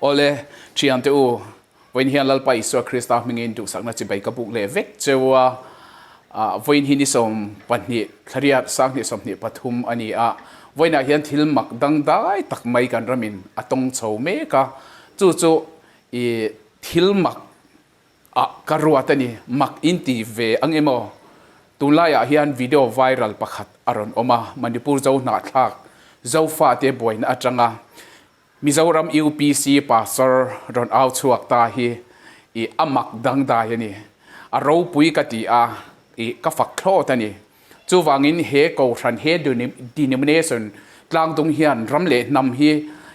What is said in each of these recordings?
Awle, thiante u, vawiin hian Lalpa Isua Krista hmingin duhsakna chibai ka buk leh vek cheu a. Vawiin hi ni 12 thlariat 2023 a ni a. Vawiinah hian thil mak dangdai tak mai kan ramin a tawng chho mek a. Chu chu i thil mak ah ka ruat a ni. Mak in ti ve ang emaw? Tunlaiah hian video viral pakhat a rawn awm a, Manipur Zo hnahthlak Zofate buaina atanga Mizoram UPC Pastor rawn au chhuak ta hi i a mak dangdai a ni. A ropui ka ti a, i ka fak thlawt a ni. Chuvangin he Kohhran, he denomination tlangdung hian ram leh hnam hi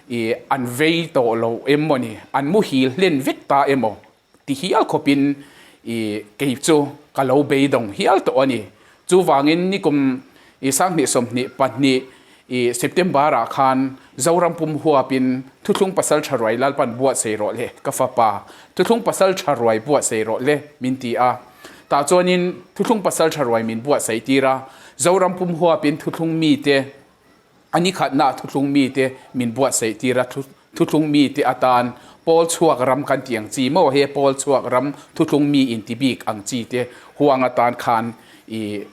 i an vei tawh lo em maw ni, an muhil hlen vek ta emaw ti hial khawpin i kei chu ka lo beidawng hial tawh a ni. Chuvangin nikum i 2022 i September ah khan Zoram pum huapin Thuthlung Pasal Tha Ruai Lalpan buatsaih rawh le ka fapa, Thuthlung Pasal Tha Ruai buatsaih rawh le min ti a. Tah chuanin Thuthlung Pasal Tha Ruai min buatsaih tir a, Zoram pum huapin Thuthlung mite A ni khatna thuthlung mite min buatsaih tir a, thuthlung mite atan pawl chhuak ram kan ti ang chi maw he pawl chhuak ram thuthlung mi inti bik ang chi te huang atan khan i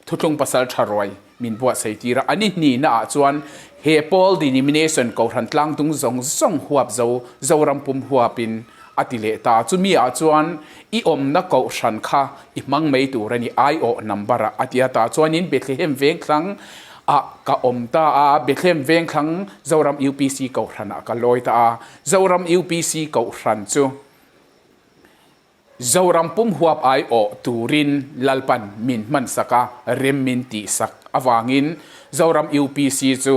thuthlung pasal tha ruai min buatsaih tir a. A ni hnihna ah chuan he pawl denomination Kohhran tlangtung zawng zawng huap zo Zoram pum huapin A ti leh ta. Chumi ah chuan i awmna kohhran kha i hmang mai tur a ni, aiawh number ah a ti a. Tah chuanin Bethlehem Vengthlang ah ka awm ta a, Bethlehem Vengthlang Zoram UPC kohhran ah ka lawi ta a. Zoram UPC kohhran chu Zoram pum huap aiawh turin Lalpan min hmansak a, rem min tihsak avangin Zoram UPC chu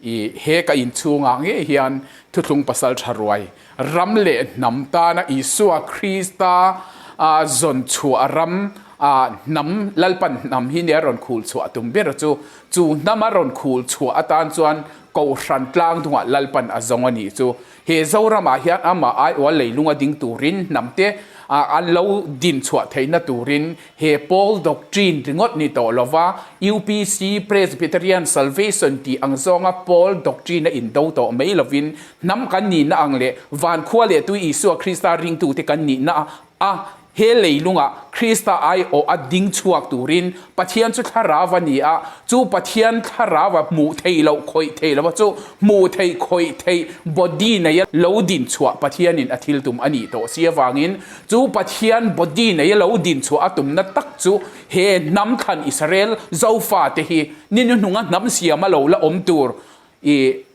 I he ka inchhungah ngei hian thuthlung pasal tha ruai, ram leh hnam tana Isua Krista zawn chhuah ram, hnam, Lalpan hnam hi nia rawn khul chhuah tum ber chu, chu hnama rawn khul chhuah atan chuan Kohhran tlang dungah Lalpan a zawng a nih chu. He Zoramah hian amah aiawha leilunga ding turin hnamte an lo din chhuah theihna turin he pawl doctrine ringawt ni tawh lova UPC Presbyterian Salvation tih ang zawnga pawl doctrine a indo tawh mai lovin hnam kan nihna ang leh vankhua leh tui Isua Krista ringtute kan nihna a He leilungah Krista aiawh a ding chhuak turin Pathian chu thlarau a ni a, chu Pathian thlarau a hmuh theih loh khawih theih lova chu hmuh theih khawih theih body neia lo din chhuah Pathianin a thil tum a nih tawh si avangin chu Pathian body neia lo din chhuah a tumna tak chu he hnam thlan Israel Zofate hi ni hnuhnunga hnam siama lo la awm tur i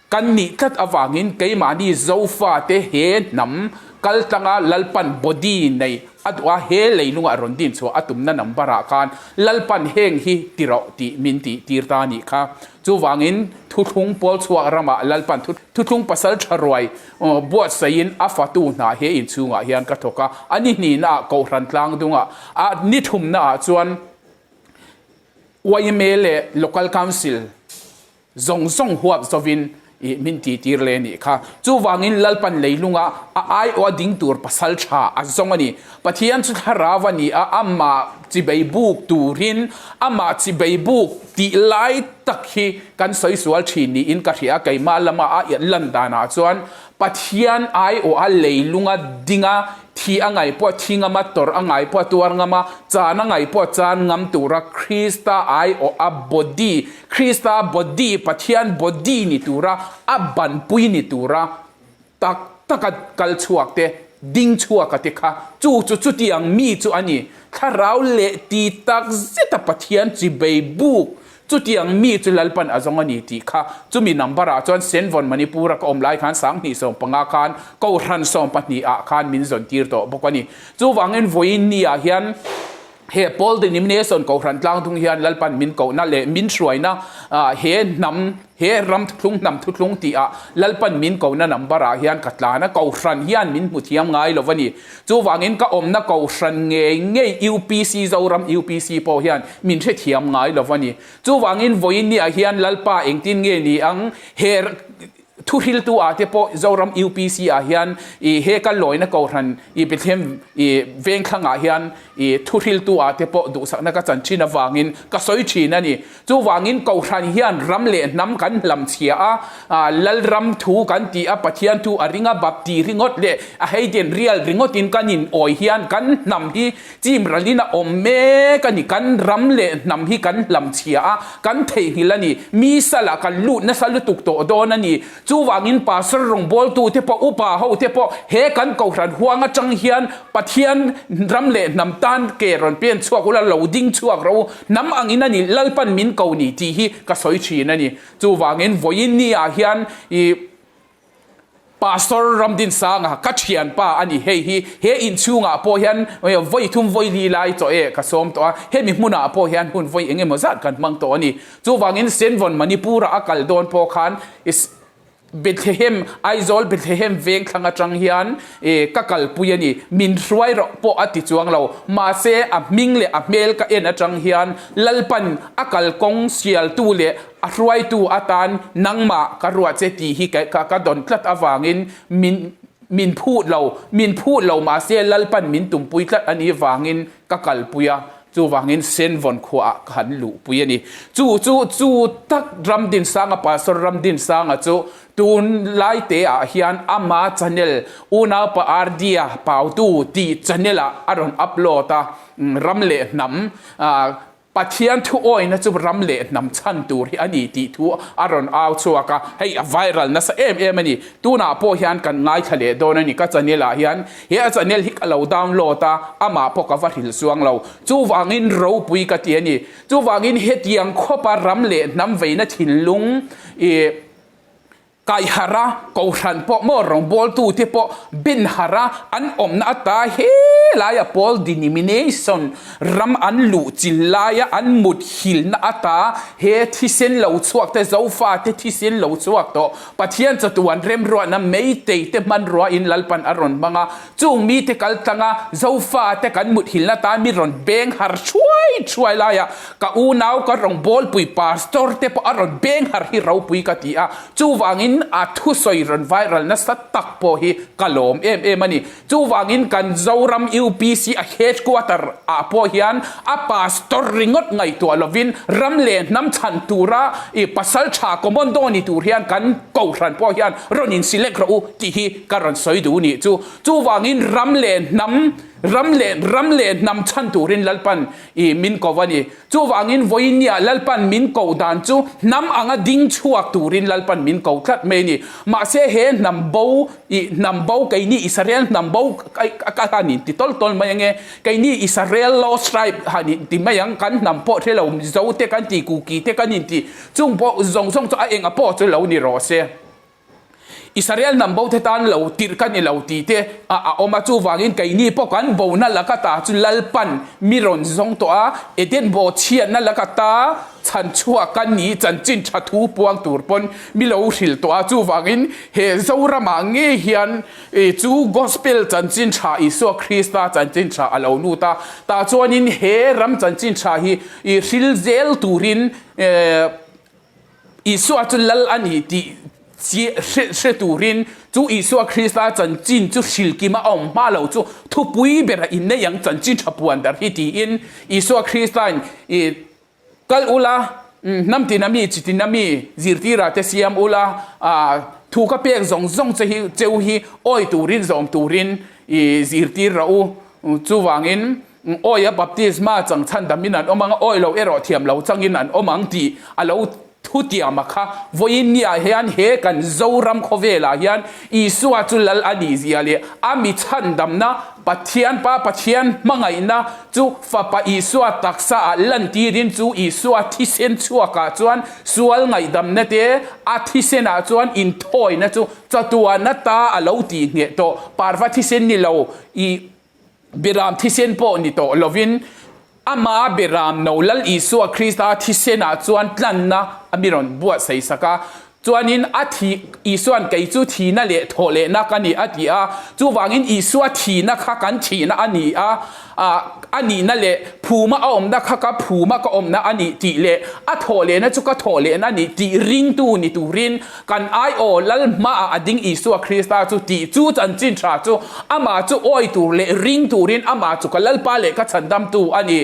Kan nih tlat avangin keimahni Zofate he hnam kaltlanga Lalpan body nei a duh a, he leilungah rawn din chhuah a tumna number ah khan Lalpan heng hi ti rawh tih min tih tir ta a nih kha. Chuvangin thuthlung pawl chhuak ramah Lalpan thuthlung pasal tha ruai buatsaihin a fatu hna he inchhungah hian ka thawk a, a ni hnihna ah Kohhran tlangdungah a ni thumna ah chuan yma leh Local Council Zawng zawng huap zovin i min tihtir leh nih kha. Chuvangin Lalpan leilunga a aiawh a ding tur pasal tha a zawng a ni. Pathian chu thlarau a ni a, amah chibei buk turin amah chibei buk tih lai tak hi kan sawi sual thin niin ka hria. Keimah lama a lan danah chuan Pathian aiawh a leilunga dinga Thi a ngai pawh thi ngam a, tawrh a ngai pawh tuar ngam a, chan a ngai pawh chan ngam tura Krista aiawh a body, Krista body, Pathian body ni tura a banpui ni tura tak taka kal chhuak te, ding chhuak a te kha chu chu chutiang mi chu a ni. Thlarau leh ti tak zeta Pathian chibei buk Chutiang mi chu Lalpan a zawng a ni tih kha chumi number ah chuan Senvawn Manipur a ka awm lai khan 2015 khan Kohhran 12 ah khan min zawn tir tawh bawk a ni. Chuvangin vawiin ni ah hian he Paul Denomination Kohhran tlangdung hian Lalpan min kohna leh min hruaina he hnam he ram thuthlung hnam thuthlung tih ah Lalpan min kohna number ah hian ka tlan a, Kohhran hian min hmu thiam ngai lo a ni. Chuvangin ka awmna Kohhran ngei ngei UPC Zoram UPC pawh hian min hrethiam ngai lo a ni. Chuvangin vawiin niah hian Lalpa engtin nge ni ang? He Thuhriltu ah te pawh Zoram UPC ah hian i he ka lawina kohhran i Bethlehem i vengthlang ah hian i thuhriltu ah te pawh duhsakna ka chan thin avangin ka sawi thin a ni. Chuvangin kohhran hian ram leh hnam kan hlamchhia a, Lalram thu kan ti a, Pathian thu a ring a, Bapti ringawt leh a heiden rial ringawtin kan in awi hian kan hnam hi chim ralin a awm mek a ni. Kan ram leh hnam hi kan hlamchhia a, kan theihnghilh a ni. Mi salah kan lut nasa lutuk tawh dawn a ni. Chuvangin pastor rawngbawltute pawh, upa hote pawh he kan kohhran huang atang hian Pathian ram leh hnam tan ke rawn pen chhuak ula, lo ding chhuak rawh u. Hnam angin a ni, Lalpan min ko ni tih hi ka sawi thin a ni. Chuvangin vawiin ni ah hian i Pastor Ramdinsanga ka thianpa a ni. Hei hi he inchhungah pawh hian vawi thum vawi li lai chaw e ka sawm tawh a, hemi hmunah pawh hian hun vawi eng emaw zat kan hmang tawh a ni. Chuvangin Senvawn Manipur-a a kal dawn pawh khan Bethlehem, Aizawl Bethlehem veng thlang atang hian ka kalpui a ni. Min hruai rawh pawh a ti chuang lo. Mahse a hming leh a hmel ka en atang hian Lalpan a kalkawng sialtu leh a hruaitu atan nangmah ka ruah che tih hi ka dawn tlat avangin min min phut lo. Min phut lo mahse Lalpan min tumpui tlat a nih vangin ka kalpui a. Chuvangin Senvawn khuaah ka han luhpui a ni. Chu chu chu tak Ramdinsanga, Pastor Ramdinsanga chu tunlai teah hian ama channel Unaupa Ardia Pautu tih channel ah a rawn upload a, ram leh hnam Pathian thu awina chu ram leh hnam chhan tur hi a ni tih thu a rawn au chhuak a, hei a viral nasa em em a ni. Tunah pawh hian kan ngaithla leh dawn a ni ka channel ah hian. He a channel hi ka lo download a, amah pawh ka va hril chuang lo. Chuvangin ropui ka ti a ni. Chuvangin hetiang khawpa ram leh hnam veina thinlung i kaihharh a, kohhran pawh maw rawngbawltute pawh benharh a, an awmna ata helaia pawl denomination ram an luh chil laia an mut hilna ata he thisen lo chhuak te, Zofate thisen lo chhuak tawh Pathian chatuan remruahna Meitei te hmanruain Lalpan a rawn hmang a, chung mite kal tlanga Zofate kan muthilna tan mi rawn beng har thuai thuai laia ka unau ka rawngbawlpui pastor te pawh a rawn beng har hi ropui ka ti a, chuvangin a thusawi rawn viral nasa tak pawh hi ka lawm em em a ni. Chuvangin kan Zoram UPC a headquarter ah pawh hian a pastor ringawt ngaihtuah lovin ram leh hnam chhan tura i pasal tha commando ni tur hian kan kohhran pawh hian rawn in select rawh u tih hi ka rawn sawi duh nih chu. Chuvangin ram leh hnam ram leh ram leh hnam chhan turin Lalpan i min ko a ni. Chuvangin vawinia Lalpan min koh dan chu hnam anga ding chhuak turin Lalpan min ko tlat mai a ni. Mahse he hnam bo i hnam bo keini Israel hnam bo ka han inti tawl tawl mai ange, keini Israel lost tribe han inti mai ang, kan hnam pawh hre lo Mizo te kan ti, Kuki te kan inti, chung pawh zawng zawng chu a enga pawh chu lo ni rawh se. Israel hnam bo te tan lo tirh ka ni lo tih te a a awm a, chuvangin keini pawh kan bona laka ta chu Lalpan mi rawn zawng tawh a, Eden bo chhiatna laka ta chhan chhuak ka ni chanchin tha thu puang tur pawn mi lo hrilh tawh a, chuvangin he Zoramah ngei hian chu Gospel chanchin tha Isua Krista chanchin tha a lo lut a, tah chuanin he ram chanchin tha hi i hril zel turin Isua chu Lal a ni tih hre turin chu Isua Krista chanchin chu hrilkima a awm hma lo chu thupui bera innei ang chanchin tha puan dar hi tiin Isua Krista'n i kal ula, hnam tina mi, chi tina mi zirtirah te siam ula, thu ka pek zawng zawng che hi cheu hi awi turin zawm turin i zirtir rawh u. Chuvangin Awi a baptisma chang chhan damin an awm ang a, awi lo erawh thiam lo changin an awm ang tih a lo thutiam a kha. Vawiin niah hian he kan Zoram khawvelah hian Isua chu Lal a nih zia leh a mi chhandamna Pathian Pa Pathian hmangaihna chu Fapa Isua taksa ah lantirin chu Isua thisen chhuakah chuan sual ngaihdamna te a thisen ah chuan inthawina chu chatuana ta a lo tih ngheh tawh parva thisen ni lo i Beram thisen pawh ni tawh lovin, ama beram no Lal Isua Krista thisenah chuan tlanna a mi rawn buatsaih sak a. Chuanin a thi, Isua'n kei chu thihna leh thawhlehna ka ni a ti a. Chuvangin Isua thihna kha kan thihna a ni a. A nihna leh phuma a awmna kha ka phuma ka awmna a nih tih leh a thawhlehna chu ka thawhlehna a nih tih ringtu ni turin kan aiaw Lal hmaah a ding Isua Krista chu tih chu chanchin tha chu amah chu awi tur leh ring turin amah chu ka Lalpa leh ka chhandamtu a ni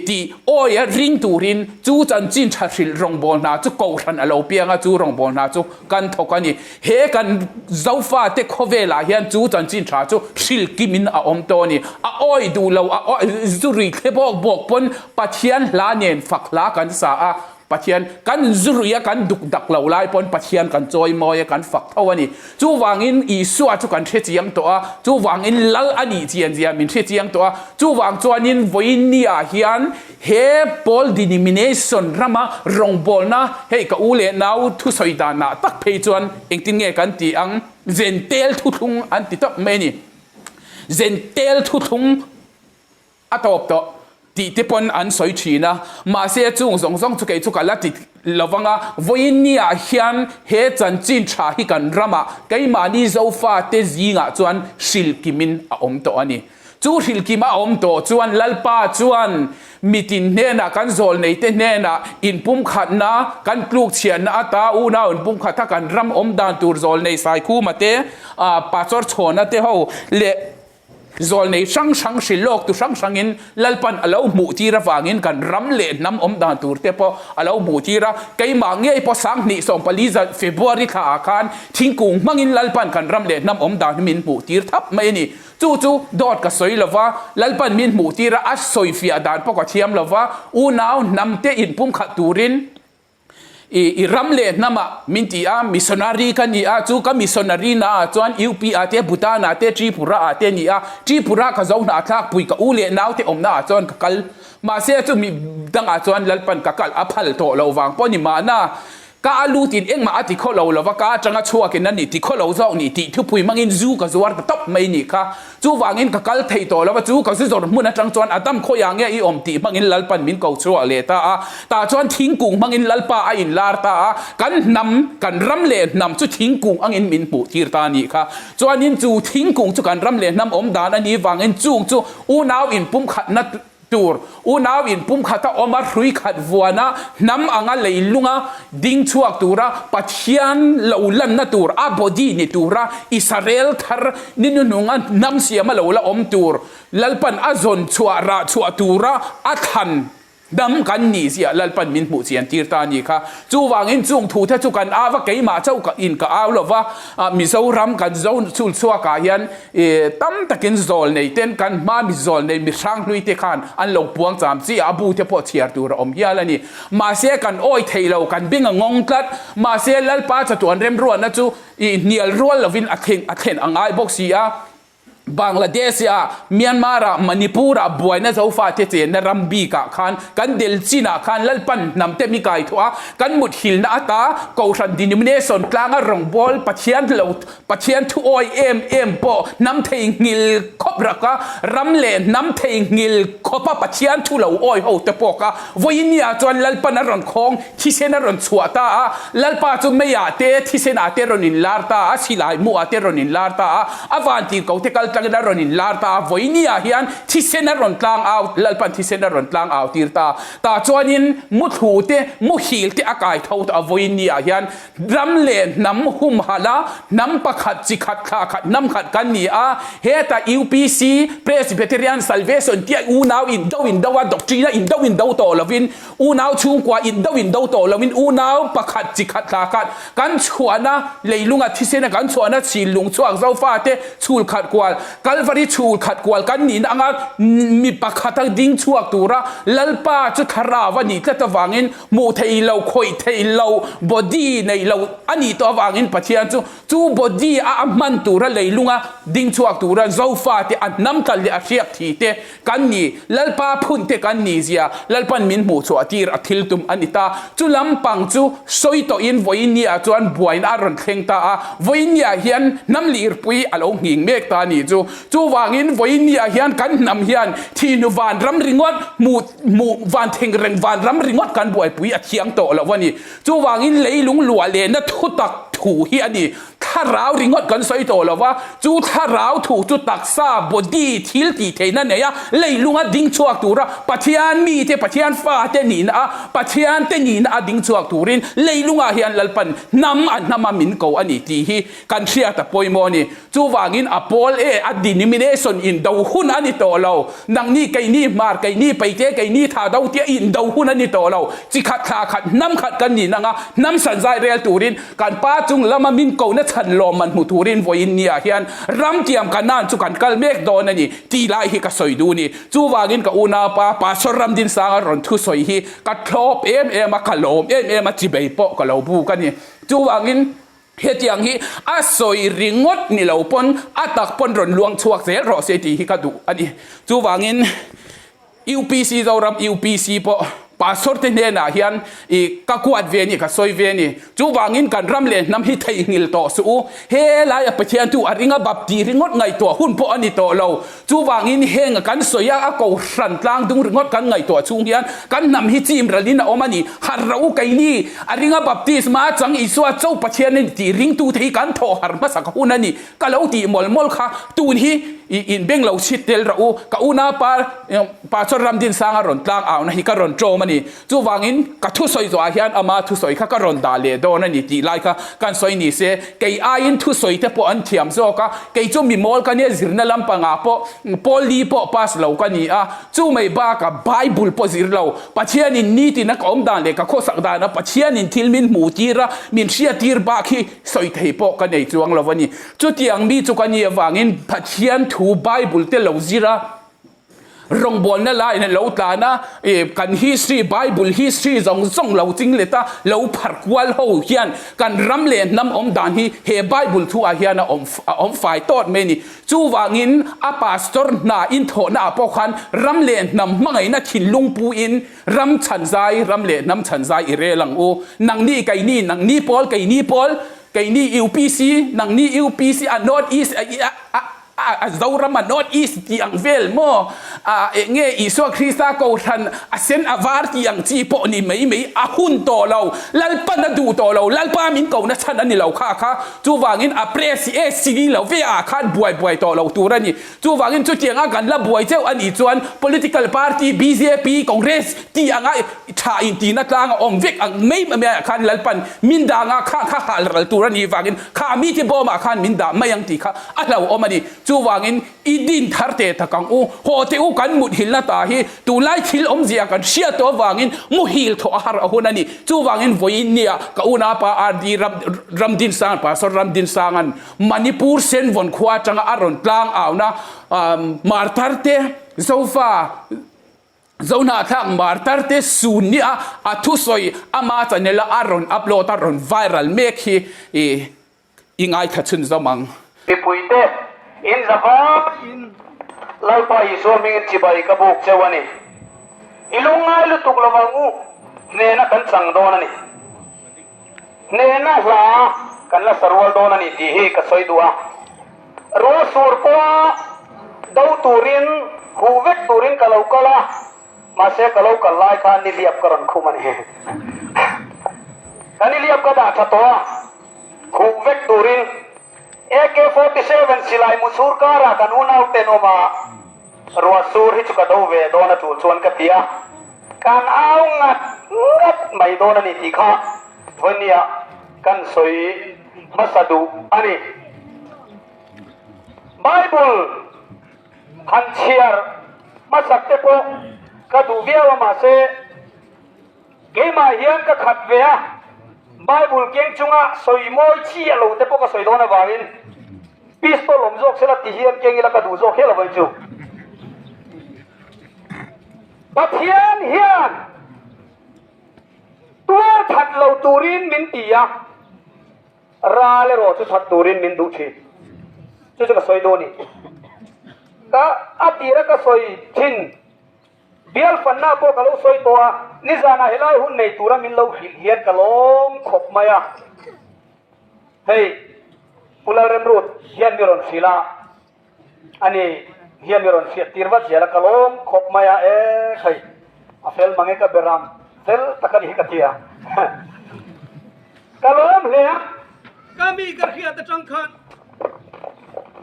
tih awia ring turin chu chanchin tha hrilh rawngbâwl hna chu kohhran a lo piang a, chu rawngbâwl hna chu kan thawk a ni. He kan Zofate khawvelah hian chu chanchin tha chu hrilh kimin a awm tawh a ni. A awi duh lo, a awi zu rui thle bawk bawk pawn Pathian hla nen fak hla kan sa a, Pathian kan zu rui a kan duk dak lo lai pawn Pathian kan chawi mawi a kan fak tho a ni. Chuvangin Isua chu kan hre chiang tawh a, chuvangin Lal a nih chian zia min hre chiang tawh a, chuvang chuanin vawiin ni-ah hian He pawl denomination rama rawngbawlna hei ka u leh nau thusawi danah tak phei chuan engtin nge kan ti ang? Zentel thuthlung an ti tawp mai a ni. Zentel thuthlung a tawp tawh tih te pawn an sawi thin a, mahse chung zawng zawng chu kei chu ka la ti lo vang a, vawiin niah hian he chanchin tha hi kan ramah keimahni Zofate zingah chuan hrilhkimin a awm tawh a ni. Chu hrilhkim a awm tawh chuan Lalpa chuan mitin hnenah kan zawlneite hnenah inpumkhatna, kan tlukchhiatna ata unau inpumkhatha kan ram awm dan tur zawlnei Saikhuma te, Pastor Chhawna te ho leh zawlnei hrang hrang hrilh lawk tu hrang hrangin Lalpan a lo hmuh tir avangin kan ram leh hnam awm dan tur te pawh a lo hmuh tir a. Keimah ngei pawh 2024 February thlaah khan thingkung hmangin Lalpan kan ram leh hnam awm dan hi min hmuh tir thap mai a ni. Chu chu dawt ka sawi lo va, Lalpan min hmuh tir a, a sawi fiah dan pawh ka thiam lo va, unau hnam te inpumkhat turin i i ram leh hnamah min ti a, missionary ka ni a, chu ka missionary na ah chuan UP ah te, Bhutan ah te, Tripura ah te ni a, Tripura ka zo hnah thlak pui ka u leh nau te awmna ah chuan ka kal, mahse chu mi dangah chuan Lalpan ka kal a phal tawh lo vang pawh ni mahna Ka a lutin engmah a ti khaw lo lova, ka atanga chhuakin a ni ti khaw lo zawk ni tih thupui hmangin zu ka zuar ta tawp mai ni kha. Chuvangin ka kal thei tawh lova, chu ka zu zawr hmun atang chuan a dam khawiah nge i awm tih hmangin Lalpan min ko chhuah leh ta a. Tah chuan thingkung hmangin Lalpa a inlar ta a, kan hnam, kan ram leh hnam chu thingkung angin min hmuh tir ta a nih kha. Chuanin chu thingkung chu kan ram leh hnam awm dan a nih vangin chung chu unau inpumkhatna Tur, unau in pumkhat a awm a, hrui khat vuan a, hnam anga leilunga ding chhuak tura Pathian lo lanna tur, a body ni tura Israel thar ni hnuhnunga hnam siama lo la awm tur, Lalpan a zawn chhuah rah chhuah tura a thlan hnam kan nih zia Lalpan min hmuh chian tir ta a ni kha. Chuvangin chung thu te chu kan au a, keimah chauh in ka au lova, Mizoram kan zo chul chhuakah hian I tam takin zawl nei ten kan hma mi zawl nei mi hrang hlui te khan an lo puang cham chi a, a bu te pawh chhiar tur a awm hial a ni. Mahse kan awi thei lo, kan bing a ngawng tlat. Mahse Lalpa chatuan remruatna chu i hnial rual lovin a thlen a thlen a ngai bawk si a. Bangladesh ah, Myanmar ah, Manipur ah buaina Zofa te chenna ram bik ah khan kan del chin ah khan Lalpan hnam te mi kai thawh a, kan mut hilna ata Kohhran denomination tlanga rawngbâwl Pathian lo Pathian thu awi em em pawh hnam theihnghil khawp rak a, ram leh hnam theihnghil khawpa Pathian thu lo awi ho te pawh kha vawinia chuan Lalpan a rawn khawng, thisen a rawn chhuah ta a, Lalpa chu meiah te, thisenah te rawn inlar ta a, silai muah te rawn inlar ta a, a vantir ko te kal tlangin a rawn inlar ta a, vawinia hian thisen a rawn tlang au, Lalpan thisen a rawn tlang au tir ta, tah chuanin muthlu te, muhil te a kai tho ta a, vawinia hian Ram leh hnam humhalh a, hnam pakhat, chi khat, thla khat, hnam khat kan ni a. Heta UPC, Presbyterian, Salvation tia unau in do in do a, doctrine a in do in do tawh lovin, unau chhungkua in do in do tawh lovin, unau pakhat, chi khat, thla khat kan chhuahna leilunga thisena kan chhuahna chhin lung chhuak Zofa te chhul khat kual, Kalvari chhul khat kual kan nihna anga mi pakhata ding chhuak tura Lalpa chu thlarau a nih tlat avangin Hmuh theih lo, khawih theih lo, body neih lo a nih tawh avangin Pathian chu chu body a a hman tura leilunga ding chhuak tura Zofate a hnam tlat leh a hriak thi te kan ni, Lalpa phun te kan ni zia Lalpan min hmuh chhuah tir a thil tum a ni ta. Chu lampang chu sawi tawhin vawiinniah chuan buaina a rawn thleng ta a, vawiinniah hian hnam lirpui a lo nghing mek ta a nih chu. Chuvangin vawiinniah hian kan hnam hian thihnu vanram ringawt hmuh Hmuh van thengreng vanram ringawt kan buaipui a thiang tawh lo a ni. Chuvangin leilung luah lehna thutak thu hi a ni. thlarau ringawt kan sawi tawh lo va, chu thlarau thu chu taksa, body, thil tih theihna nei a, leilunga ding chhuak tura Pathian mite, Pathian fate nihna a, Pathian te nihna a ding chhuak turin leilungah hian Lalpan hnam a hnama min ko a ni tih hi kan hriat a pawimawh a ni. Chuvangin a pawl e, a denomination indo hun a ni tawh lo. Nangni keini hmar, keini peite, keini tha do tia indo hun a ni tawh lo. Chi khat thla khat, hnam khat kan ni nanga hnam sanzai rel turin kan pa chung lama min kohna chhan lawmman hmu turin vawiin niah hian ram tiam Kanaan chu kan kal mek dawn a ni tih lai hi ka sawi duh a ni. Chuvangin ka unaupa Pastor Ramdinsanga rawn thusawi hi ka thlawp em em a, ka lawm em em a, chibei pawh ka lo buk a ni. Chuvangin. Hetiang hi a sawi ringawt ni lo pawn a tak pawn rawn luang chhuak zel rawh se tih hi ka duh a ni. Chuvangin UPC Zoram UPC pawh Pastor te hnenah hian i ka kuat ve a ni, ka sawi ve a ni. Chuvangin kan ram leh hnam hi theihnghilh tawh suh u. He laia Pathian chu a ringa bap tih ringawt ngaihtuah hun pawh a ni tawh lo. Chuvangin heng kan sawi a, a kohhran tlang dung ringawt kan ngaihtuah chhung hian kan hnam hi chim ralin a awm a ni. Harh ro keini a ringa baptisma a chang Isua cho Pathian a ni tih ringtute hi kan thawh harh hmasak hun a ni. Ka lo tih mawlh mawlh kha tun hi i inbeng lo chhit tel rawh u. Ka unaupa Pastor Ramdinsanga rawn tlang auna hi ka rawn tlawm a ni. Chuvangin ka thusawi zawhah hian ama thusawi kha ka rawn dah leh dawn a ni tih lai kha kan sawi ni se, kei aiin thusawi te pawh an thiam zawk a, kei chu mi mawl ka nia zirna lampangah pawh pawl li pawh pass lo ka ni a, chu mai bakah Bible pawh zir lo, Pathianin nitin a ka awm dan leh ka khawsak dana Pathianin thil min hmuh tir a, min hriat tir bak hi sawi thei pawh ka nei chuang lo a ni. Chutiang mi chu ka nih avangin Pathian thu Bible te lo zir a, Rawngbawlna laiin a lo tlan a, kan history, Bible history zawng zawng lo ching let a, lo pharh kual ho hian kan ram leh hnam awm dan hi he Bible thu ah hian a awm a awm fai tawt mai a ni. Chuvangin a pastor hna inthawhna ah pawh khan ram leh hnam hmangaihna thinlung pu in ram chhan zai, ram leh hnam chhan zai i rel ang u. Nangni keini, nangni pawl, keini pawl, keini UPC, nangni UPC a North East a a A Zoram a North East tih ang vel maw? A eng nge Isua Krista kohhran a sen a var tih ang chi pawh ni mai mai a hun tawh lo. Lalpan a duh tawh lo. Lalpa min kohna chhan a ni lo kha kha. Chuvangin a press e si lo ve ah khan buai buai tawh lo tur a ni. Chuvangin chutiang a kan la buai cheuh a nih chuan political party bjp, Congress tih anga tha intihna tlang a awm vek ang mai mai ah khan Lalpan min dah anga kha kha hal ral tur a nih vangin kha mi te bawmah khan min dah mai ang tih kha a hlauhawm a ni. Chuvangin i din thar teh tak ang u. Haw teh u kan muthilhna ta hi tunlai thil awmzia kan hriat tawh avangin muhil thawh a har a hun a ni. Chuvangin vawiin nia ka unapa RD Ramdinsang, Pastor Ramdinsanga'n Manipur Senvawn khua atanga a rawn tlang auna Martar te Zofa Zohnahthlak Martar te sun nia a thusawi ama channel a rawn upload a rawn viral mek hi i I ngaithla chhun zawm ang. Mipuite, in za vaiin Lalpa Isua hmingin chibai ka buk cheu a ni. I lungngai lutuk lo vang u, hnehna kan chang dawn a ni. Hnehna hla kan la sa rual dawn a ni tih hi ka sawi duh a. Rual sur pawha do turin, huh vek turin ka lo kal a, mahse ka lo kal lai khan nihliap ka rawn khum a ni. Ka nihliap ka dah tha tawh a. Khuh vek turin AK-47 silai mu chhur karah kan unau tenawm a, ruah sur hi chu ka do ve dawn a tul chuan ka ti a, kan au ngat ngat mai dawn a ni tih kha vawinia kan sawi hmasa duh a ni. Bible han chhiar hmasak te pawh ka duh viau a mahse, Keimah hian ka khat ve a, Bible keng chunga sawi mawi chi a lo te pawh ka sawi dawn avangin pistol awm zawk sela ti hian keng ila ka duh zawk hial avangin chu Pathian hian tuar that lo turin min ti a, ral erawh chu that turin min duh thin. Chu chu ka sawi dawn a ni. Ka a tira ka sawi thin. Bial fanna pawh ka lo sawi tawh a, nizanah helai hun nei tura min lo hrilh hian ka lawm khawp mai a. Hei Pu Lalremrut hian mi rawn hrilh a, ani hian mi rawn hriat tir vat zel a, ka lawm khawp mai a, e hei a fel mange ka beram fel tak a ni hi ka ti a, ka lawm hle a. Ka mi ka hriat atang khan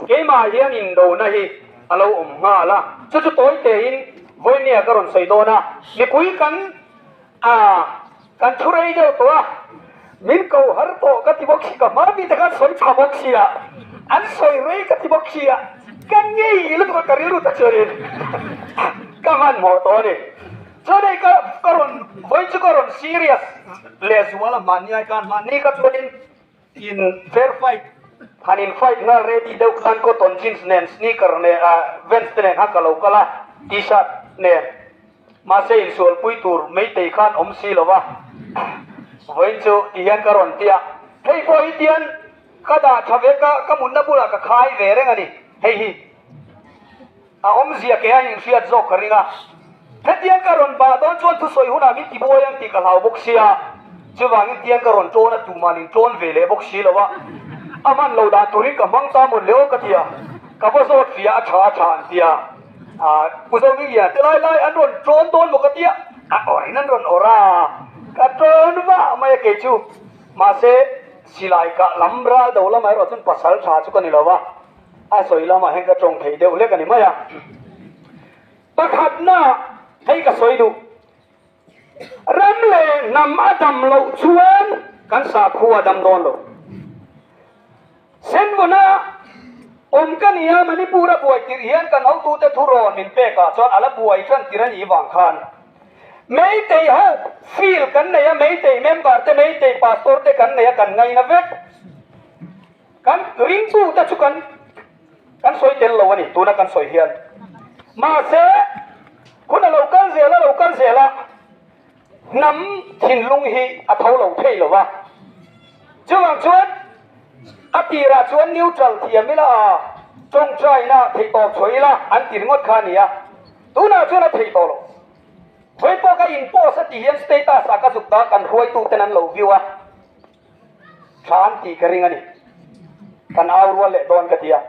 keimah hian indona hi a lo awm nghal a, chu chu tawi tein vawinia ka rawn sawi dawn a, mipui kan a kan thu rei deuh tawh a, min ko har tawh ka ti bawk si, ka hma mite khan sawi tha bawk si a, an sawi rei ka ti bawk si a, ka ngei lutuk a ka rilru ta chuanin ka hmanhmawh tawh a ni. Chuan hei ka ka rawn vawi chu ka rawn serious leh zual a hmanni ai khan hmanni kha chuanin in fair fight han in fight nghal ready deuh khan cotton jeans nen sneaker nen ah vans te nen khan ka lo kal a t-shirt nen mahse insualpui tur meitei khan awm si lo va vawiin chu ti hian ka rawn ti a hei pawh hi tian ka dah tha ve ka ka mutna bulah ka khai ve reng a ni hei hi. A awmzia ke a inhriat zawk ka ring a, hetiang ka rawn bah dawn chuan thusawi hunah min tibuai ang tih ka hlau bawk sia, chuvangin tiang ka rawn ṭawn a tuman in ṭawn ve leh bawk si lo a, a hman lo dan turin ka hmang ta mawn le aw ka ti a, ka va zawt fia a ṭha a ṭha an ti a, Pu Zohmingliana te lai lai an rawn ṭawn dawn maw ka ti a, a awrhin an rawn awrh a, ka ṭawn vah mai a kei chu, mahse silai kah lam ral do lamah erawh chuan pasal ṭha chu ka ni lo va. A sawi lamah hian ka tawng thei deuh hlek a ni mai a. Pakhatna hei ka sawi duh. Ram leh hnam a dam loh chuan kan sakhua a dam dawn lo. Senvawna awm ka ni a, Manipur a buai tirh hian kan hotute thurawn min pek ah chuan a la buai tan tir a nih vang khan Meitei ho field kan nei a, Meitei member te, Meitei pastor te kan nei a, kan ngaina vek. Kan ringtute chu kan kan sawi tel lo a ni tuna kan sawi hian. Mahse, hun a lo kal zel a lo kal zel a, hnam thinlung hi a tho lo thei lo va. Chuvang chuan a tirah chuan neutral thiam ila a, tawngtaina theihtawp chhuah ila an ti ringawt kha a ni a, tunah chuan a theih tawh lo. Vawi pawh ka in post a tih hian status ah ka zuk ta kan hruaituten an lo view a. Tha an tih ka ring a ni. Kan au rual leh dawn ka ti a.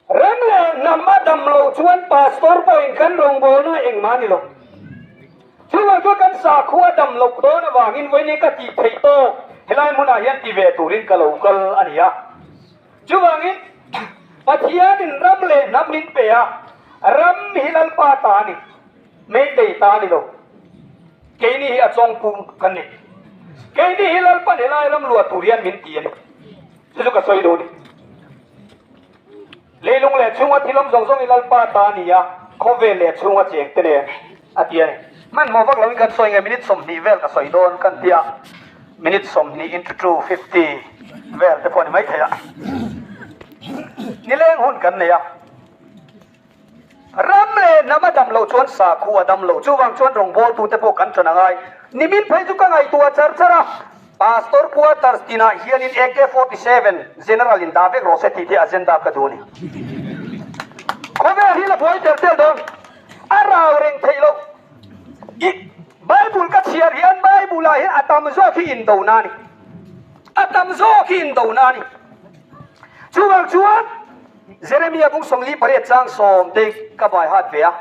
Ram leh hnam a dam loh chuan pastor pawhin kan rawngbawlna engmah a ni lo. Chuvang chuan kan sakhua a dam loh dawn avangin vawiin ka tih theih tawk helai hmunah hian ti ve turin ka lo kal a ni a. Chuvangin Pathianin ram leh hnam min pe a, ram hi Lalpa ta a ni, Meitei ta a ni lo. Keini hi a chawngpum kan ni. Keini hi Lalpan helai ram luah tur hian min ti a ni. Chu chu ka sawi duh a ni. Leilung leh chhunga thil awm zawng zawng hi Lalpa ta a ni a, khawvel leh chhunga cheng te nen a ti a ni. Hmanhmawh vak loin kan sawi nge minute 20 vel ka sawi dawn kan ti a, minute 20 into 2 50 vel te pawh a ni maithei a. Nileng hun kan nei a. Ram leh hnam a dam loh chuan sakhu a dam loh. Chuvang chuan rawngbawltute pawh kan ṭan a ngai. Nimin phei chu ka ngaihtuah char char a, Pastor quarters tinah hianin AK 47 General in dah vek rawh se tih te agenda ka duh a ni. Khawvel hi la buai tel tel dawn. A rau reng theih loh. I Bible ka chhiar hian Bible ah hian a tam zawk hi indona a ni. A tam zawk hi indona a ni. Chuvang chuan Jeremia bung 48 chang sawm te ka vai hat ve a,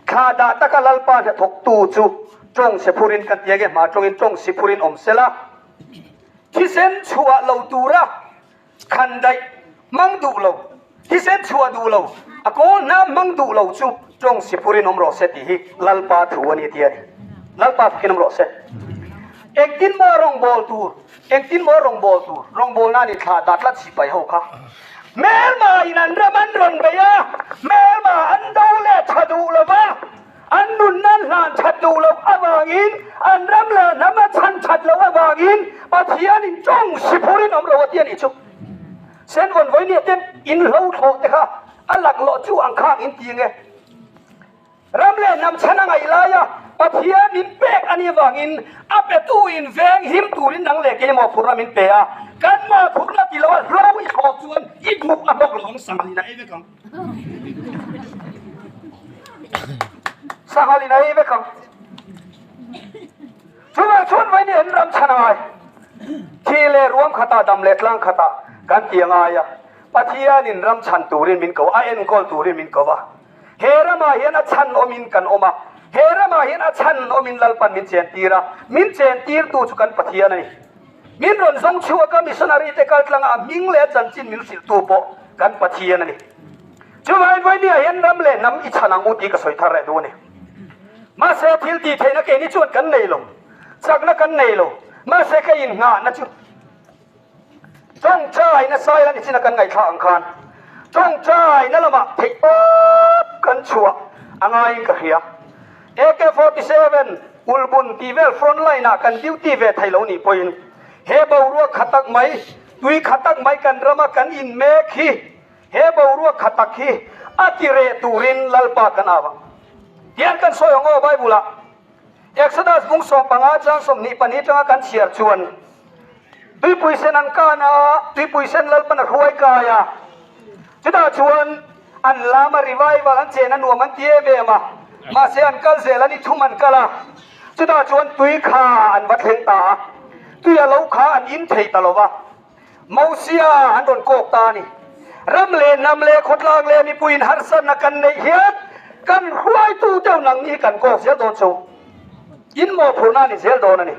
thla dah taka Lalpa hnathawktu chu tawng si phurin kan ti ange, hma tawngin tawng si phurin awm sela, thisen chhuah lo tura khan daih hmang duh lo, thisen chhuah duh lo, a kawl hnam hmang duh lo chu tawng si phurin awm rawh se tih hi Lalpa thu a ni ti a ni. Lalpa fakin awm rawh se. Engtin maw rawngbawl tur Engtin maw rawngbawl tur rawngbawl nan in thlah dah tlat sipai ho kha. Hmelma in an ram an rawn bei a, hmelma an do leh tha duh lo va, an nun nan hlan that duh loh avangin, an ram leh hnam a chhan that loh avangin Pathian in tawng si phurin awm lo a ti a nih chu. Sen vawn vawi nia ten in hlo thlawh te kha a laklawh chu ang khang in ti nge. Ram leh hnam chhan a ngaih laia Pathian min pek a nih avangin a petu in veng him turin nang leh keimah phurna min pe a, kanmah phurna ti loa hlo i thlawh chuan i duh a hlawk lo ang Sanghalin a ei vek ang. Sanghalin a ei vek ang. Chuvang chuan vawiin hi an ram chhan a ngai. Thi leh ruam khatah dam leh tlang khatah kan ti a ngai a, Pathianin ram chhan turin min ko a, enkawl turin min ko a. He ramah hian a chhan awmin kan awm a, he ramah hian a chhan awmin Lalpan min chentir a, min chentirtu chu kan Pathian a ni. Min rawn zawng chhuak a, missionary te kal tlanga a hming leh a chanchin min hrilhtu pawh kan Pathian a ni. Chuvangin vawinia hian ram leh hnam i chhan ang u tih ka sawi thar reh duh a ni. Mahse thil tih theihna keini chuan kan nei lo, chakna kan nei lo, mahse ka innghahna chu Tawngtaina saila ni china kan ngaihthla ang khan tawngtaina lamah theih tawp kan chhuah a ngaiin ka hria. AK-47 ulbun tih vel front line ah kan duty ve thei lo nih pawhin he boruak kha tak mai, tui kha tak mai kan rama kan in mek hi, he boruak kha tak hi a ti reh turin Lalpa kan au ang. Tiang kan sawi ang aw Bible ah. Exodus bung 15 chang 22 tanga kan chhiar chuan Tuipui sen an kan a, Tuipui sen Lalpan a hruai kai a. Chutah chuan an lam a revival an chen a nuam an ti em em a, mahse an kal zel a ni thum an kal a. Chutah chuan tui kha an va thleng ta a, tui a lo kha an in thei ta lo va. Mosia an rawn kawk ta a ni. Ram leh hnam leh khawtlang leh mipuiin harsatna kan neih hian kan hruaitu deuh nang hi kan kawk zel dawn chu. In mawhphurhna a ni zel dawn a ni.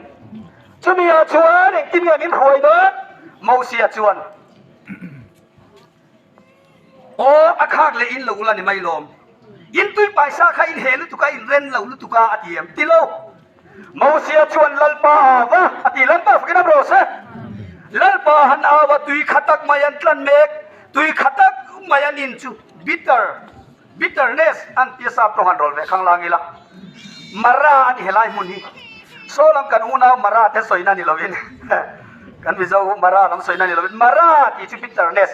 Chumi ah chuan engtin nge min hruai dawn? Mosia chuan, Aw, a khak leh in lo ula ni mai lawm. In tui paisa kha in heh lutuk a, in ren lo lutuk a, a ti em? Ti lo. Mosia chuan Lalpa a au va, a ti, Lalpa fakin a rawh se. Lalpa han au a, tui kha tak mai an tlan mek, tui kha tak mai an in chu bitter, bitterness an tia sap tawng han rawl ve khang lang ila. Mara a ni helai hmun hi. Saw lam kan unau Mara te sawina ni lovin, kan Mizo Mara lam sawina ni lovin, Mara tih chu bitterness,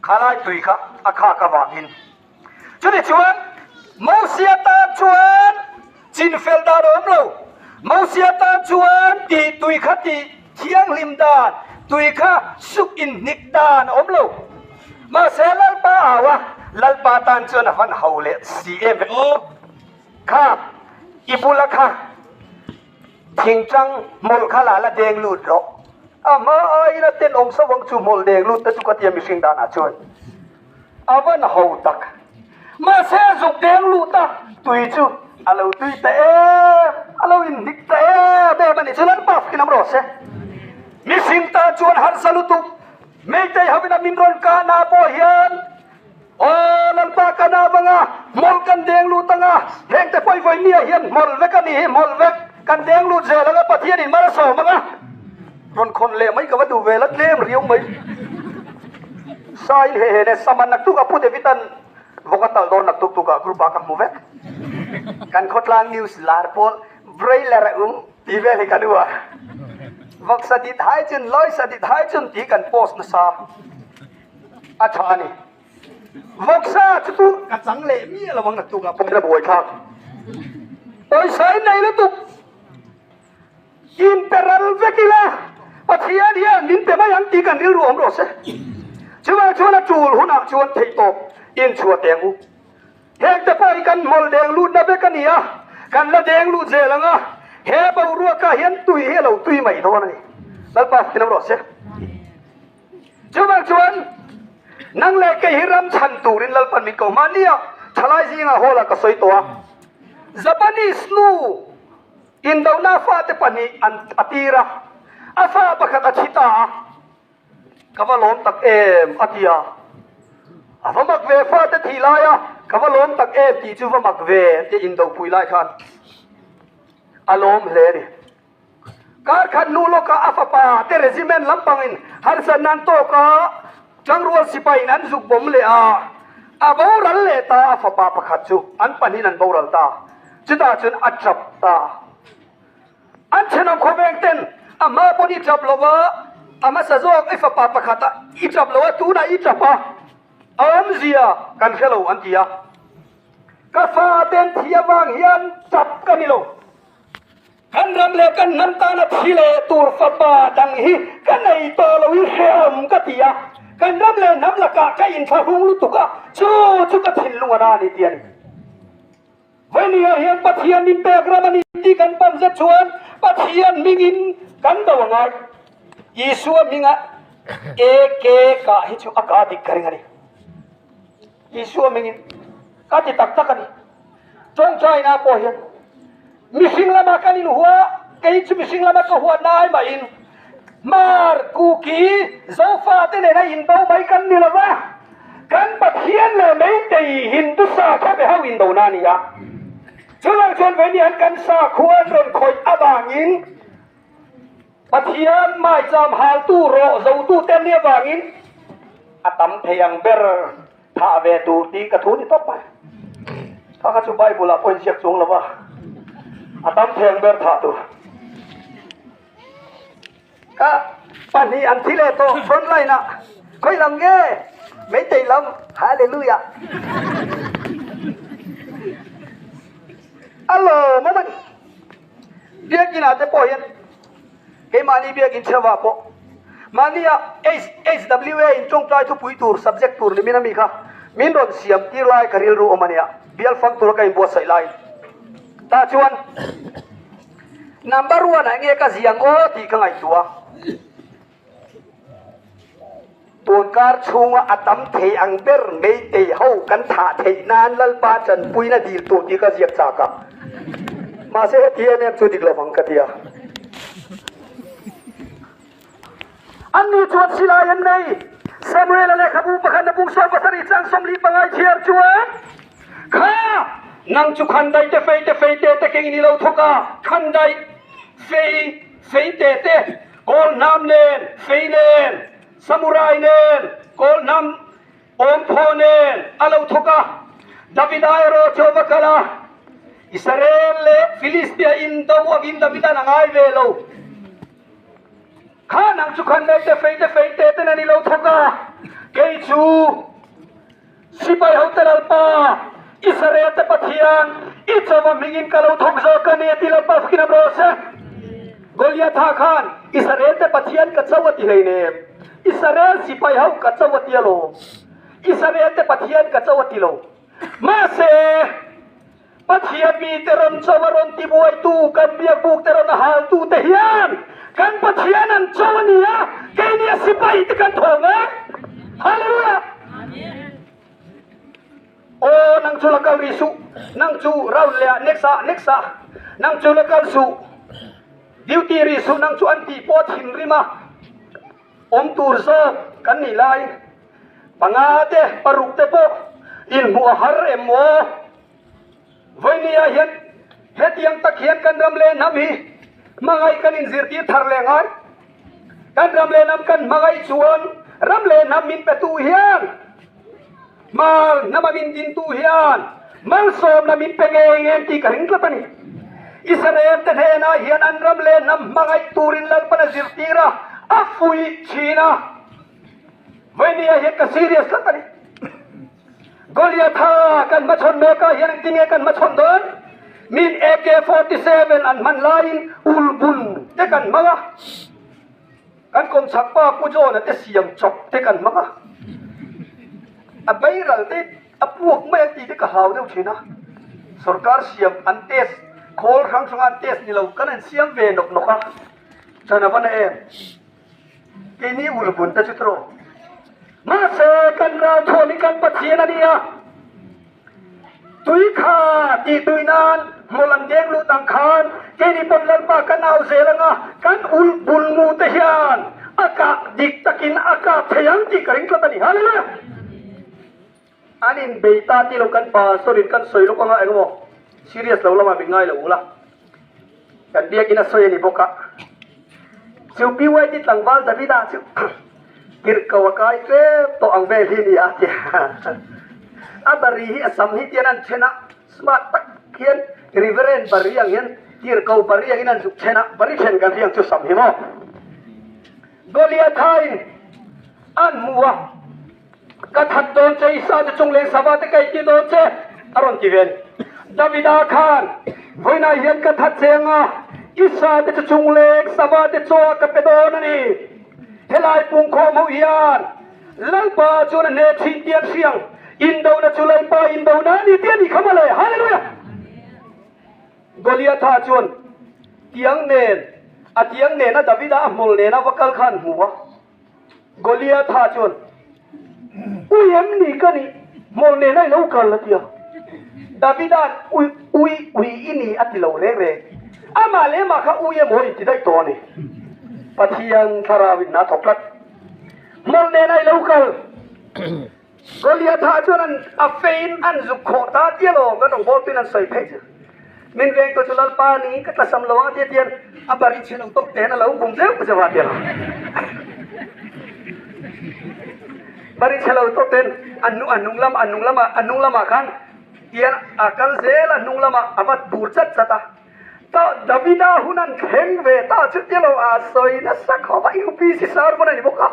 khalai tui kha a khak avangin. Chutih chuan Mosia tan chuan chinfel dan a awm lo. Mosia tan chuan tih tui kha tih thianghlim dan, tui kha suk inhnik dan a awm lo. Mahse Lalpa au a, Lalpa tan chuan a van ho leh si em ve aw. Kha i bula kha thingtang hmawlh kha la la deng lut rawh. A hma aiin a tenawm sauh ang chu hmawlh deng lut te chu ka tia mihring danah chuan. A van ho tak. Mahse zuk deng lut a, tui chu a lo tui ta em, a lo inhnik ta em em a nih chu Lalpa fakin am rawh se. Mihring tan chuan harsa lutuk, Meitei hovin a min rawn kahna pawh hian Aw Lalpa ka nam anga, hmawlh kan deng lut anga, hengte pawi vawi nia hian hmawlh vek a nih hi, hmawlh vek kan deng lut zel anga Pathianin mal a sawm anga, rawn khawn leh mai ka va duh ve la tlem riau mai. Sain he he ne saman naktuk a Pu David-a'n vawk a talh dawn naktuk tukah group ah ka hmu vek. Kan khawtlang news lar pawl broiler a um tih vel hi ka nu a. Vawk sa dit hai chun, lawi sa dit hai chun tih kan post nasa a tha a ni. Vawksa chu tu ka chang leh miah lo ang naktuk ah pawh a buaithlak. Pawisa in nei lutuk. Inperal vek ila, Pathian hian min pe mai ang tih kan rilru awm rawh se. Chuvang chuan a tul hunah chuan theihtawp inchhuah teh ang u. Heng te pawh hi kan hmawlh deng lutna vek a ni a, kan la deng lut zel ang a, he boruakah hian tui hi a lo tui mai dawn a ni. Lalpa fakin awm rawh se. Chuvang chuan nang leh kei hi ram chhan turin Lalpan min ko hmahnia thalai zingah hall ah ka sawi tawh a. Japanese nu Indona fate pahnih an a tir a, a fa pakhat a thi ta a, Ka va lawm tak em a ti a, a va mak ve fate thih lai a, ka va lawm tak em tih chu va mak ve an ti a indopui lai khan a lawm hle a ni. Kar khat hnu lawkah a fapa te regiment lampangin harsatna an tawk a, Tangrual sipaiin an zuk bawm leh a, a boral leh ta a fapa pakhat chu an pahnihin an boral ta. Chutah chuan a tap ta. An thenawm khawveng ten a hma pawn i tap lo va, a hmasa zawk i fapa pakhat a i tap lo a, tunah i tap a, a awmzia kan hre lo an ti a. Ka fa ten thi avang hian tap ka ni lo. Kan ram leh kan hnam tana thi leh tur fapa dang hi ka nei tawh lo i hrehawm ka ti a, kan ram leh hnam lakah ka inthlahrung lutuk a, chu chu ka thinlung a na a ni ti a ni. Vawinia hian Pathian min pek ram a ni tih kan pam zet chuan Pathian hmingin kan do a ngai. Isua hminga AK kah hi chu a kah dik ka ring a ni. Isua hmingin ka ti tak tak a ni. Tawngtaina pawh hian mihring lama kan inhua, kei chu mihring lama ka huatna ai mahin. Hmar Kuki Zofate nena indo mai kan ni lo va, kan Pathian leh Meitei Hindu sakhaw be ho indona a ni a. Chuvang chuan Venian kan sakhua an rawn khawih avangin Pathian maicham haltu rawh zotute an nih avangin a tam thei ang ber thah ve tur tih ka thu ni tawp mai. Kha kha chu Bible ah pawh inziak chuang lo va, a tam thei ang ber thah tur. Ka pahnih an thi leh tawh front line ah khawi lam nge Meitei lam Hallelujah A lawm awm a ni. Biakin ah te pawh hian keimahni biakin chheva pawh mahnia HWA in tawngtai thupui tur subject tur nimin ami kha min rawn siam tir lai ka rilru awm a nia bial fang tura ka inbuatsaih lai tah chuan Number one ah nge ka ziang aw tih ka ngaihtuah. Tunkar chhunga a tam thei ang ber Meitei ho kan thah theih nan Lalpa tanpuina dil tur tih ka ziak chak a. Mahse heti em em chu dik lovang ka ti a. Anni chuan silai an nei. Samuel-a lehkhabu pakhatna bung sawi pasarih chang sawmli pangai chhiar chuan, Kha! Nang chu khandai te fei te fei te te kengin i lo thawk a, khandai, fei, fei te te, kawl hnam nen, fei nen, samurai nen, kawl hnam awmphaw nen a lo thawk a. Davida erawh chu a va kal a, Israel leh Filistia indo angin Davida'n a ngai ve lo. Kha nang chu khan nei te fei te fei te ten an i lo thawk a, kei chu Sipai hote Lalpa, Israel te Pathian, i chawva hmingin ka lo thawk zawk a ni a ti Lalpa fakin am rawh se. Goliatha khan Israel te Pathian ka cho a ti hleinem, Israel sipai ho ka cho a ti alawm, Israel te Pathian ka cho a ti lo. Mahse. Pathian mite rawn cho a rawn tibuaitu, kan biakbukte rawn a haltute hian kan Pathian an cho a ni a, keini a sipaite kan thawng e. Hallelujah! Aw, nang chu la kal rih suh, nang chu round leh ah, next ah, next ah, nang chu la kal suh, duty rih suh, nang chu an tih pawh a thinrim a, awm tur zawk kan nih lai. Panga te, paruk te pawh inhmuh a har em aw? Vawinia hian hetiang tak hian kan ram leh hnam hi hmangaih kan inzirtir thar leh ngai. Kan ram leh hnam kan hmangaih chuan ram leh hnam min petu hian, hmar hnama min dintu hian malsawmna min pe ngei ngem tih ka ring tlat a ni. Israel te hnenah hian an ram leh hnam hmangaih turin Lalpan a zirtir a, a fuih thin a. Vawinia hian ka serious tlat a ni. Goliatha kan hmachhawn mek ah hian engtin nge kan hmachhawn dawn? Min AK-47 an hman laiin ulbun te kan hmang a, kan kawmchhak pa Pu John-a te siam chawp te kan hmang a, a beiral te a puak mai ang tih te ka hlau deuh thin a. Sorkar siam an test, khawl hrang hrang an test ni lo kan han siam ve nawk nawk a, chan a va na em? Keini ulbun te chu tawh. Mahse kan ralthuam hi kan Pathian a ni a, tui kha tih tui nan hmul an deng lut ang khan keini pawn Lalpa kan au zel ang a, kan ulbun mu te hian a kah dik takin a kap thei ang tih ka ring tlat a ni. Hallelujah! An inbei ta tih lo kan pastor in kan sawi lawk anga engemaw serious lo lamah min ngai lo ula kan biakin a sawi a ni bawk a. Chu PYT tlangval Davida chu tirhko a kai tlem tawh ang vel hi a ni a tia. A bari hi a sam hi tian an then a, smart tak hian Reverend bari ang hian tirhko bari angin an zuk then a, bari then kan hriang chu sam hi maw. Goliatha in an hmu a. Ka that dawn che, Isa chu chungleng sava te ka inti dawn che, a rawn ti ve a ni. Davida khan, Vawiinah hian ka that che anga, Isa te chu chungleng sava te chaw ka pe dawn a ni. Helai pungkhawm ho hian Lalpa chuan a hne thin tih an hriang, indona chu Lalpa indona a ni tih a ni kha mawle. Hallelujah! Goliatha chuan tiang nen, a tiang nena Davida a hmul nena va kal kha an hmu a. Goliatha chuan, Ui em ni ka nih, hmawlh nena i lo kal a ti a. Davida'n, Ui, ui, ui i ni a ti lo reng reng. Amah leh amah kha ui emaw in ti daih tawh a ni. Pathian thlarau in a thawk tlat. Hmawlh nen a i lo kal. Goliatha chuan an a fein an zuk khawh ta tia lo kan rawngbawltu in an sawi phei chu. Min vengtu chu Lalpa ni ka tlasam lo ang tia tian a bari chhe lo tawk ten a lo bum zeuh zeuh a tia lo. Bari chhe lo tawk ten an a hnung lam a hnung lama a hnung lamah khan tian a kal zel a hnung lamah a va bur chat chat a. Ta Davida hun an thleng ve ta chu ti lo a sawi nasa khawp a UPC sar pawn a ni bawk a.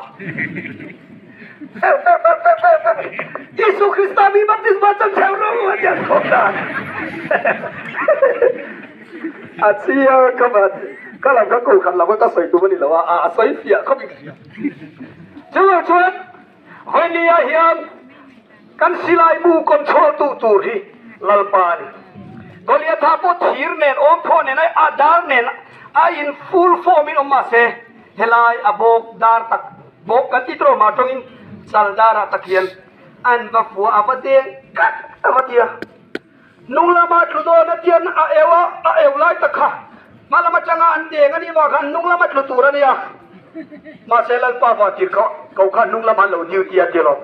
Fer fer fer fer fer fer Isu Krista mi baptisma chang theu ro a ti an khawp dan. A chiang khawp a ka lam kha ko khat lam ka sawi tum a ni lo a a sawi fiah khawp in ka hria. Chuvang chuan Vawinia hian Kan silai bu control tu tur hi Lalpa a ni. Goliatha pawh thir nen, awmthaw nen, a dar nen a in full form in awm mahse helai a bawk dar tak bawk kan tih tur awm ah tawngin chal dar ah tak hian an va fua a va deng kat a va ti a. Hnung lama tlu dawn a tian a eu a, a eu lai tak kha hma lam atanga an deng a nih vang khan hnung lama tlu tur a nia. Mahse Lalpa vantir kha ko kha hnung lama an lo duty a ti alawm.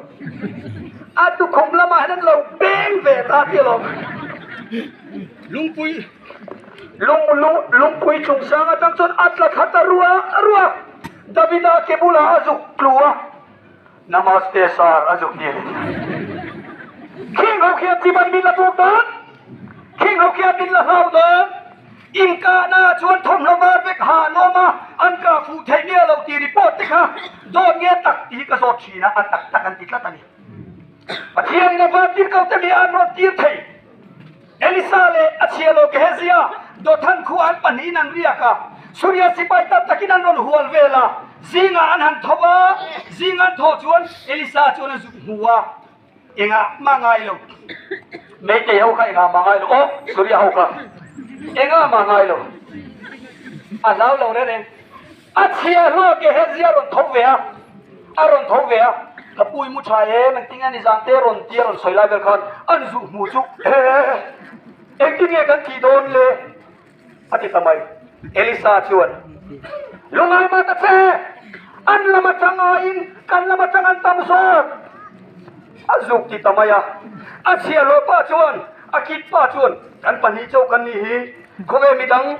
A tukhum lamah hian an lo peng ve ta ti alawm. Lungpui. Lung lung lungpui chungchang atang chuan a tla thla ta rua rua. Davida ke bulah a zuk tlu a. Namaste sir a zuk ni a ni. Khing ho khian chibai min la buk dawn, khing ho khian min la hlau dawn. Inkahna chuan thawmhnaw var vek ha an awm a, an kah fuh theih miah lo tih report te kha dawt nge tak tih hi ka zawt thin a, a tak tak an ti tlat a ni. Pathianin a vantir ko te mi an rawn tir thei. Elisa leh a chhia lo Gehezia Dothan khu an pahnihin an riak a, Suria sipai tam takin an rawn hual vel a, zingah an han tho a, zing an thawh chuan Elisa chuan a zuk hmu a, engah mah ngai lo, Meitei ho kha engah mah ngai lo, aw Suria ho kha engah mah ngai lo, a hlau lo reng reng. A chhiahhlawh Gehezia rawn tho ve a, a rawn tho ve a, ka pui mu tha em, engtin nge nizan te rawn tia rawn sawi lai vel khan an zuh hmu chu he engtin nge kan tih dawn le a ti ta mai. Elisa chuan, Lungai mah ta che, an lam atang aiin kan lam atang an tam zawk a zuk ti ta mai a. A chhiahhlawh pa chuan, a kit pa chuan, Kan pahnih chauh kan nih hi, khawvel midang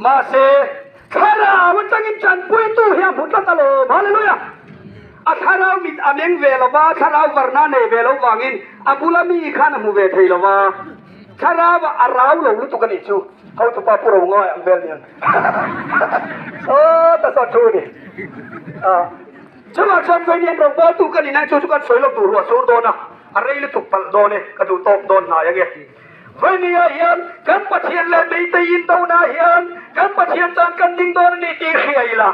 Mahse, thlarau atangin tanpuitu hi a hmu tlat alawm. Hallelujah! A thlarau mit a meng ve lo va, thlarau varna nei ve lo vangin a bula mi khan a hmu ve thei lo va. Thlarau ah a rau lo lutuk a nih chu. Hotupa pu ro ngai ang vel niang. Sawta saw thu ni. Chuvang chuan Vawinian rawngbawltu ka ni nang chu chu kan sawi lo tur ruah sur dawn a, a rei lutuk palh dawn e, ka duh tawk dawn hnai ange. Vawnia hian kan Pathian leh Meitei indona hian kan Pathian tan kan ding dawn a ni tih hria ila,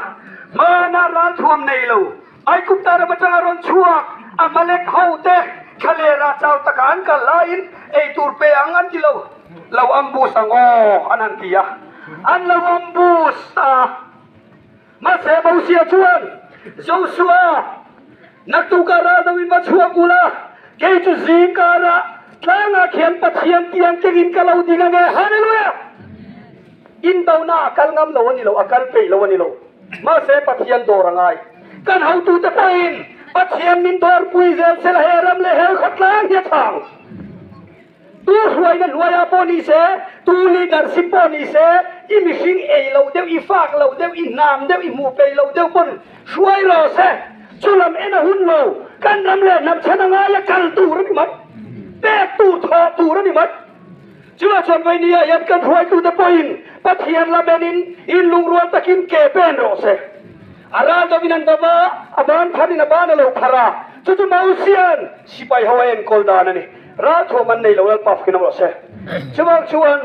hmana ralthuam nei lo Aigupta ram atanga rawn chhuak Amalek hote thlalera chau taka an kal laiin ei tur pe ang an ti lo, lo ambush ang aw an han ti a, an lo ambush a. Mahse Mosia chuan Joshua, Naktukah ral do in va chhuak ula, kei chu zingkarah tlangah khian Pathian tiang kengin ka lo ding ange. Hallelujah! Indona a kal ngam lo a ni lo, a kal peih lo a ni lo. Mahse Pathian dawr a ngai. Kan hotute pawhin Pathian min dawrpui zel sela he ram leh he khawtlang hi a chhang. Tu hruaina hnuaiah pawh ni se, tu leadership pawh ni se, i mihring ei lo deuh, i fak lo deuh, i hnam deuh, i hmuh peih lo deuh pawn hruai rawh se. Chu lam en a hun lo, kan ram leh hnam chhan a ngai a kal tur a ni mai, pek tur, thawh tur a ni mai. Chuvah chuan Vainia hian kan hruaitute pawhin Pathian lam enin inlungrual takin ke pen rawh se. A ral deuhin an va va, a ban pharin a ban a lo phar a, chu chu Mosia'n sipai ho a enkawl dan a ni. Ralthuam an nei lo Lalpa fakin awm rawh se. Chuvang chuan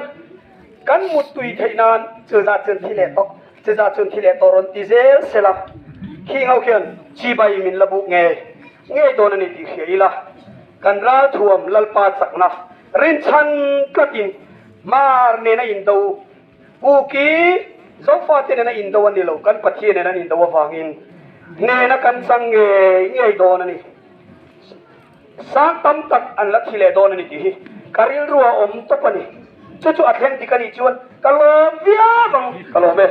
kan muttui theih nan chuzah chuan thi leh tawh, chuzah chuan thi leh tawh rawn ti zel sela khing ho khian chibai min la buk ngei ngei dawn a ni tih hria ila kan ralthuam Lalpa chakna rinchhan tlatin mar nena indo Kuki Zofate nena indo a ni lo, kan Pathian nen an indo avangin hnena kan chang ngei ngei dawn a ni. Sang tam tak an la thi leh dawn a ni tih hi ka rilru a awm tawp a ni. Chu chu a thleng dik a nih chuan ka lawm viau ang, ka lawm e.